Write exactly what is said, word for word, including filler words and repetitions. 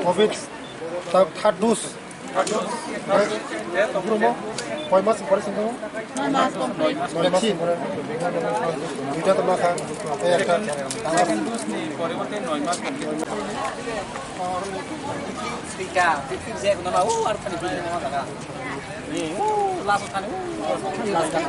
Covid, ta-, third dose. Koi mas pore sing tong? Noi mas complete. Noi mas pore. Duita to ma kha. Ei ekta. Second dose ni pore bolte noi mas complete. Tika, tik tik je kuna ma, uh, ar thani bini ma daga. Ni, uh, last thani, uh, last thani.